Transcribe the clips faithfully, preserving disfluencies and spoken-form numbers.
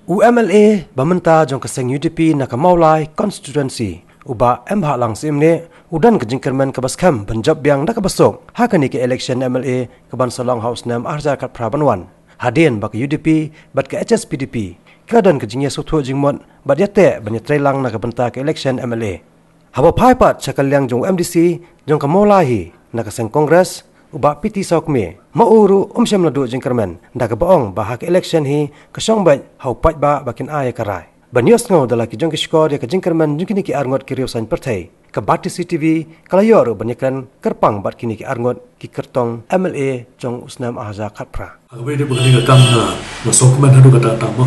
U M L A ba mynta jong ka seng U D P na ka Mawlai constituency, u Bah M Hahlang Syiemlieh, u don ka jingkyrmen kaba skhem ban jop biang da kaba suk ha kane ka election M L A kaban sa long ha u snem ar hajar khatphra ban wan. Hadien ba ka U D P bad ka H S P D P ki la don ka jingïasngewthuh jingmut bad ïateh ban ïatreilang na ka bynta ka election M L A. Haba phai pat sha ka liang jong u M D C jong ka Mawlai hi na ka seng Congress, u Bah P T Sawkmie, ma u ruh um shym la duh jingkyrmen da kaba ong ba ha ka election hi ka shong beit ha u paidbah ba kin ai ïa ka rai. Ban ïohsngew da la ki jong ki shkor ïa ka jingkyrmen jong kine ki arngut ki riewsaiñ pyrthei, ka Batesi T V ka la ïoh ruh ban ïakren kyrpang bad kine ki arngut ki kyrtong M L A jong u snem ar hajar khatphra. Haba ïadei bad kane ka kam nga, nga sngewkmen haduh katta katta mo,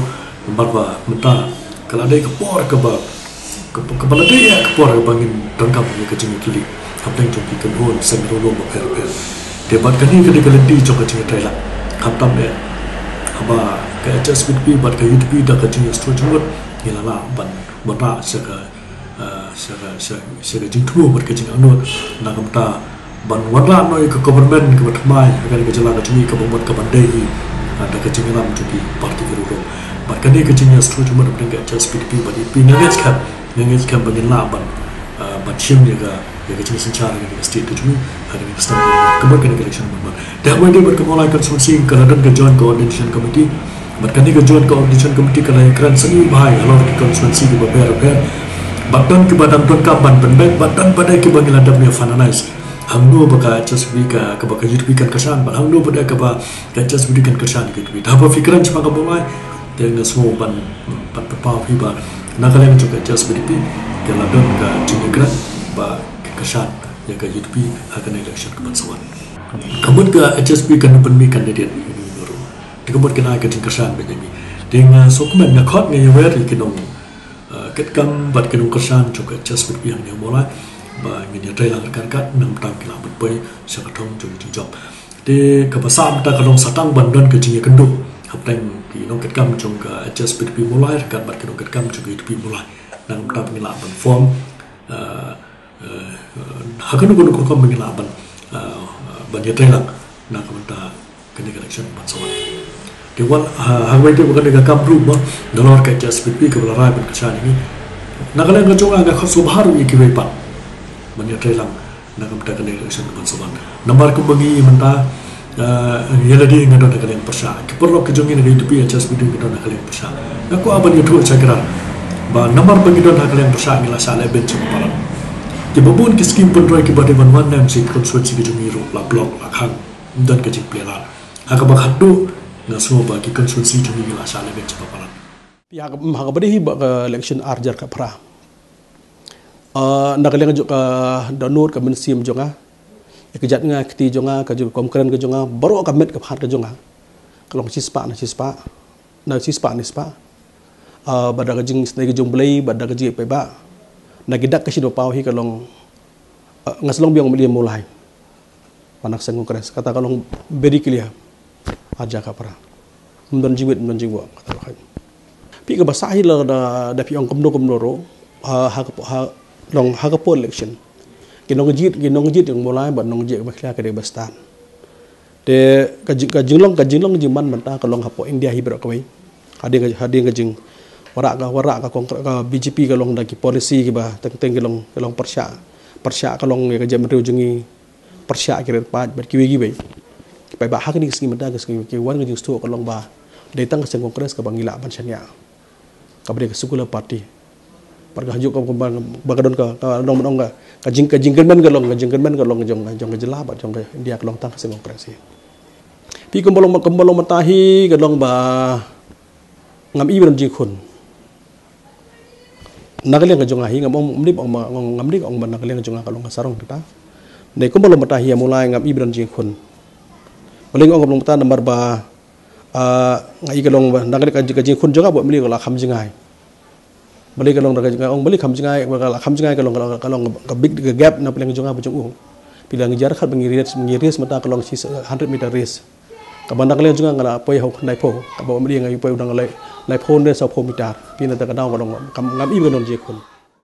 namar ba mynta ka la dei ka por kaba, kaba, kaba la dei ïa ka por kaba ngin donkam ïa ka jingïatylli hapdeng jong ki kynhun seng riewlum bapher bapher. Te bad kane ka dei ka lynti jong ka jingïatreilang, khamtam eh haba ka H S P D P bad ka U D P da ka jingïasngewthuh jingmut ngi la lah ban, ban rah sha ka ah, sha ka, sha, sha ka jingthmu bad ka jingangnud na ka bynta ban wanrah noh ïa ka government kaba thymmai ha kane ka jylla ka jong ngi kaba mut kaban dei hi, ah, da ka jingïalam jong ki party ki riewlum. Bad kane ka jingïasngewthuh jingmut hapdeng ka H S P D P bad U D P nga ngeit skhem, nga ngeit skhem ba ngin lah ban, ah, ban shim ïa ka, ïa ka jingsynshar ha kane ka state ka jong ngi ha kane ka snem ka mut kane ka election ban wan. Te haba ïadei bad ka Mawlai constituency ka la don ka Joint Coordination Committee. Bad kane ka Joint Coordination Committee ka la ïakren sani bha halor ki constituency kiba pher pher. Bad don kiba dang donkam ban pynbeit, bad don pat de kiba ngi la dep ïa finalize. Hangno ba ka H S P D P ka, kaba ka U D P kan kyrshan, bad hangno pat de kaba ka H S P D P kan kyrshan ïa ka U D P. Te haba phi kren shaphang ka Mawlai, te nga sngew ban, ban pynpaw phi ba na ka liang jong ka H S P D P ka la don ka jingïakren ba ka kyrshan ïa ka U D P ha kane election kaban sa wan. Ka mut ka H S P D P kan pynmih candidate. Te ka mut kane ka jingkyrshan ba ïa ngi. Te nga sngewkmen, nga khot, nga ïawer ïa ki nong, eh, katkam bad ki nongkyrshan jong ka H S P D P hangne ha Mawlai ba ngin ïatreilang ryngkat ryngkat, nangta ngin lah ban poi sha ka thong jong ka jingjop. Te kaba sah mynta ka long sa tang ban don ka jingïakynduh hapdeng ki nongkatkam jong ka H S P D P Mawlai ryngkat bad ki nongkatkam jong ka U D P Mawlai. Nangta ngin lah ban form, eh, eh, ha kano kano ka rukom ba ngin lah ban, eh, ban ïatreilang na ka bynta kane ka election ban sa wan. Te wat, ha, ha kaba ïadei bad kane ka kam ruh mo, nalor ka H S P D P kaba la rai ban kyrshan ïa ngi, na ka liang ka jong nga nga khot sngewbha ruh ïa kiwei pat ban ïatreilang na ka bynta kane ka election kaban sa wan. Namar kumba ngi mynta, eh, ïa lade nga don ha ka liang pyrshah. Ki paralok ki jong ngi na ka U D P, H S P D P ki don ha ka liang pyrshah. Nga kwah ban ïathuh shakri ba namar ba ngi don ha ka liang pyrshah ngi la shah lehbeiñ sha palat. Kiba bun ki skim pynroi kiba dei ban wan lem sha ki constituency ki jong ngi ruh la block, la khang. Ym don ka jingplie lad. Ha kaba khatduh nga sngew ba ki constituency jong ngi ngi la shah lehbeiñ sha palat. Te ha kaba, ha kaba dei hi bad ka election ar hajar khatphra. Ah, na ka liang jong ka dohnud ka mynsiem jong nga, ïa ka jait nga, ka kti jong nga, ka jingkom kren ka jong nga, baroh ka met ka phad ka jong nga ka long shispah na shispah, na shispah na shispah. Ah, bad da ka jingisynei ka jong U Blei, bad da ka jingïeit paidbah, na ki dak ka shin paw hi ka long, ah, nga sa long biang U M L A Mawlai. Ba na ka seng Congress kata ka long very clear. Ar hajar khatphra. Ym don jingwit, ym don jingwoh, kata ka long. Phi, kaba sah hi la da, da phi ong kumno kumno ruh, ha, ha ka, ha, long ha ka por election, ki nongjied, ki nongjied jong Mawlai bad nongjied ka Meghalaya ka dei ba stad. Te ka jing, ka jinglong, ka jinglong jingman mynta ka long hapoh India hi baroh kawei. Hadien ka, hadien ka jingwanrah ka, wanrah ka Cong-, ka B J P ka long da ki policy kiba teng teng ki long, ki long pyrshah, pyrshah ka long ïa ka jaitbynriew jong ngi, pyrshah ki riewpaid bad kiwei kiwei. Paidbah ha kine ki sngi mynta ki sngi ki wan ka jingsngewthuh ka long ba dei tang ka seng Congress kaba ngi lah ban shaniah, kaba dei ka secular party. Bad ka ha ka juh ka, ba, ba ka don ka, ka long, long ka, ka jing, ka jingkyrmen ka long, ka jingkyrmen ka long jong, jong ka jylla bad jong ka India ka long tang ka seng Congress hi. Phi, kumba long, kumba long mynta hi ka long ba ngam i ba don jingkhun. Na ka liang ka jong nga hi ngam ong, ym dei ba ong ba, ngam dei ba ong ba na ka liang ka jong nga ka long ka sarong kita. Dei kumba long mynta hi ha Mawlai ngam i ba don jingkhun. Balei nga ong kumba long mynta namar ba, ah, nga i ka long ba na ka liang ka jingkhun jong nga bad U M L A ka la kham jngai. Balei ka long da ka jngai, ong balei kham jngai, ka la kham jngai ka long, ka long, ka long ka big ka gap na pdeng jong nga bad jong u. Phi, lada ngi jia ryngkat ba ngi race, ngi race mynta ka long shi hundred meter race. Kaba na ka liang jong nga nga la poi ha u khyndai phew, kaba U M L A nga i poi u dang lai, laiphew ne sawphew meter. Phi, na kata ka daw ka long ngam, ngam i ba don jingkhun.